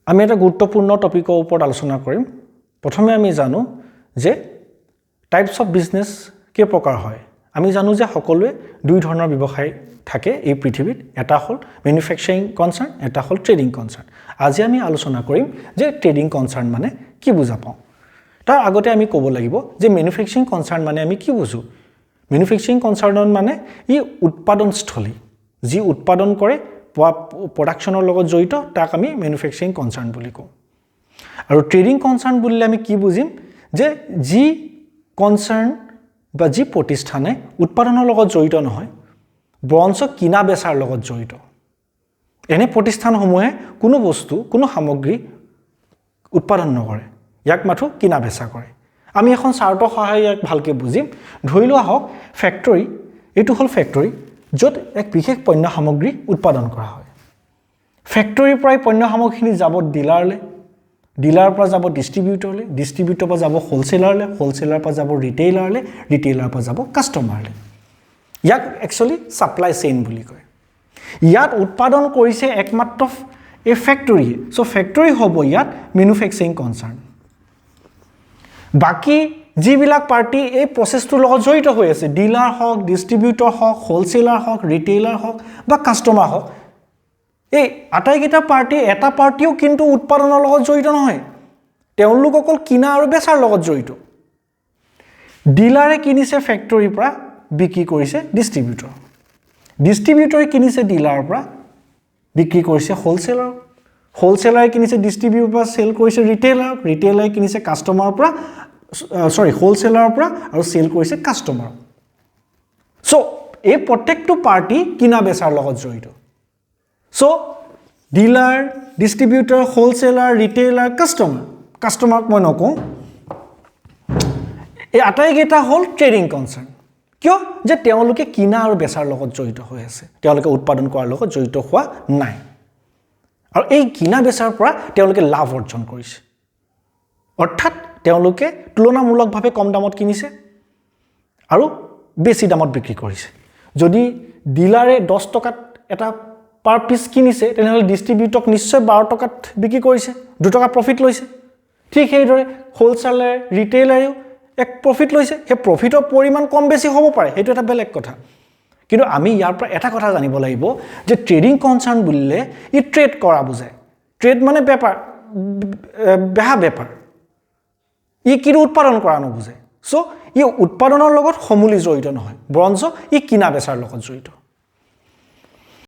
আমি এটা গুৰুত্বপূৰ্ণ টপিকৰ ওপৰত আলোচনা কৰিম। প্ৰথমে আমি জানো যে টাইপছ অফ বিজনেছ কেই প্ৰকাৰ হয়। আমি জানো যে সকলোৱে দুই ধৰণৰ ব্যৱসায় থাকে এই পৃথিৱীত। এটা হ'ল মেনুফেকচাৰিং কনচাৰ্ণ, এটা হ'ল ট্ৰেডিং কনচাৰ্ণ। আজি আমি আলোচনা কৰিম যে ট্ৰেডিং কনচাৰ্ণ মানে কি বুজা পাওঁ। তাৰ আগতে আমি ক'ব লাগিব যে মেনুফেকচাৰিং কনচাৰ্ণ মানে আমি কি বুজোঁ। মেনুফেকচাৰিং কনচাৰ্ণত মানে ই উৎপাদনস্থলী, যি উৎপাদন কৰে, পোৱা প্ৰডাকশ্যনৰ লগত জড়িত, তাক আমি মেনুফেকচাৰিং কনচাৰ্ণ বুলি কওঁ। আৰু ট্ৰেডিং কনচাৰ্ণ বুলিলে আমি কি বুজিম যে যি কনচাৰ্ণ বা যি প্ৰতিষ্ঠানে উৎপাদনৰ লগত জড়িত নহয়, বৰঞ্চ কিনা বেচাৰ লগত জড়িত, এনে প্ৰতিষ্ঠানসমূহে কোনো বস্তু, কোনো সামগ্ৰী উৎপাদন নকৰে, ইয়াক মাথোঁ কিনা বেচা কৰে। আমি এখন চাৰ্টৰ সহায়ত ইয়াক ভালকৈ বুজিম। ধৰি লোৱা হওক ফেক্টৰী, এইটো হ'ল ফেক্টৰী য'ত এক বিশেষ পণ্য সামগ্ৰী উৎপাদন কৰা হয়। ফেক্টৰীৰ পৰাই পণ্য সামগ্ৰীখিনি যাব ডিলাৰলৈ, ডিলাৰৰ পৰা যাব ডিষ্ট্ৰিবিউটৰলৈ, ডিষ্ট্ৰিবিউটৰৰ পৰা যাব হ'লচেলাৰলৈ, হ'লচেলাৰৰ পৰা যাব ৰিটেইলাৰলৈ, ৰিটেইলাৰৰ পৰা যাব কাষ্টমাৰলৈ। ইয়াক একচুৱেলি ছাপ্লাই চেইন বুলি কয়। ইয়াত উৎপাদন কৰিছে একমাত্ৰ এই ফেক্টৰীয়ে। চ' ফেক্টৰী হ'ব ইয়াত মেনুফেকচাৰিং কনচাৰ্ণ। বাকী যিবিলাক পাৰ্টি এই প্ৰচেছটোৰ লগত জড়িত হৈ আছে, ডিলাৰ হওক, ডিষ্ট্ৰিবিউটৰ হওক, হ'লচেলাৰ হওক, ৰিটেইলাৰ হওক বা কাষ্টমাৰ হওক, এই আটাইকেইটা পাৰ্টি, এটা পাৰ্টিও কিন্তু উৎপাদনৰ লগত জড়িত নহয়। তেওঁলোক অকল কিনা আৰু বেচাৰ লগত জড়িত। ডিলাৰে কিনিছে ফেক্টৰীৰ পৰা, বিক্ৰী কৰিছে ডিষ্ট্ৰিবিউটৰ। ডিষ্ট্ৰিবিউটৰে কিনিছে ডিলাৰৰ পৰা, বিক্ৰী কৰিছে হ'লচেলাৰক। হ'লচেলাৰে কিনিছে ডিষ্ট্ৰিবিউটৰৰ পৰা, চেল কৰিছে ৰিটেইলাৰক। ৰিটেইলাৰে কিনিছে কাষ্টমাৰৰ পৰা, চৰি, হ'লচেলাৰৰ পৰা আৰু চেল কৰিছে কাষ্টমাৰক। চ' এই প্ৰত্যেকটো পাৰ্টি কিনা বেচাৰ লগত জড়িত। চ' ডিলাৰ, ডিষ্ট্ৰিবিউটৰ, হ'লচেলাৰ, ৰিটেইলাৰ, কাষ্টমাৰ, কাষ্টমাৰক মই নকওঁ, এই আটাইকেইটা হ'ল ট্ৰেডিং কনচাৰ্ণ। কিয় যে তেওঁলোকে কিনা আৰু বেচাৰ লগত জড়িত হৈ আছে, তেওঁলোকে উৎপাদন কৰাৰ লগত জড়িত হোৱা নাই। আৰু এই কিনা বেচাৰ পৰা তেওঁলোকে লাভ অৰ্জন কৰিছে, অৰ্থাৎ তেওঁলোকে তুলনামূলকভাৱে কম দামত কিনিছে আৰু বেছি দামত বিক্ৰী কৰিছে। যদি ডিলাৰে 10 টকাত এটা পাৰ পিচ কিনিছে, তেনেহ'লে ডিষ্ট্ৰিবিউটৰক নিশ্চয় 12 টকাত বিক্ৰী কৰিছে, 2 টকা প্ৰফিট লৈছে। ঠিক সেইদৰে হ'লচেলাৰে, ৰিটেইলাৰেও এক প্ৰফিট লৈছে। সেই প্ৰফিটৰ পৰিমাণ কম বেছি হ'ব পাৰে, সেইটো এটা বেলেগ কথা। কিন্তু আমি ইয়াৰ পৰা এটা কথা জানিব লাগিব যে ট্ৰেডিং কনচাৰ্ণ বুলিলে ই ট্ৰেড কৰা বুজায়। ট্ৰেড মানে বেপাৰ, বেহা বেপাৰ। ই কিন্তু উৎপাদন কৰা নুবুজায়। চ' ই উৎপাদনৰ লগত সমূলি জড়িত নহয়, বৰঞ্চ ই কিনা বেচাৰ লগত জড়িত।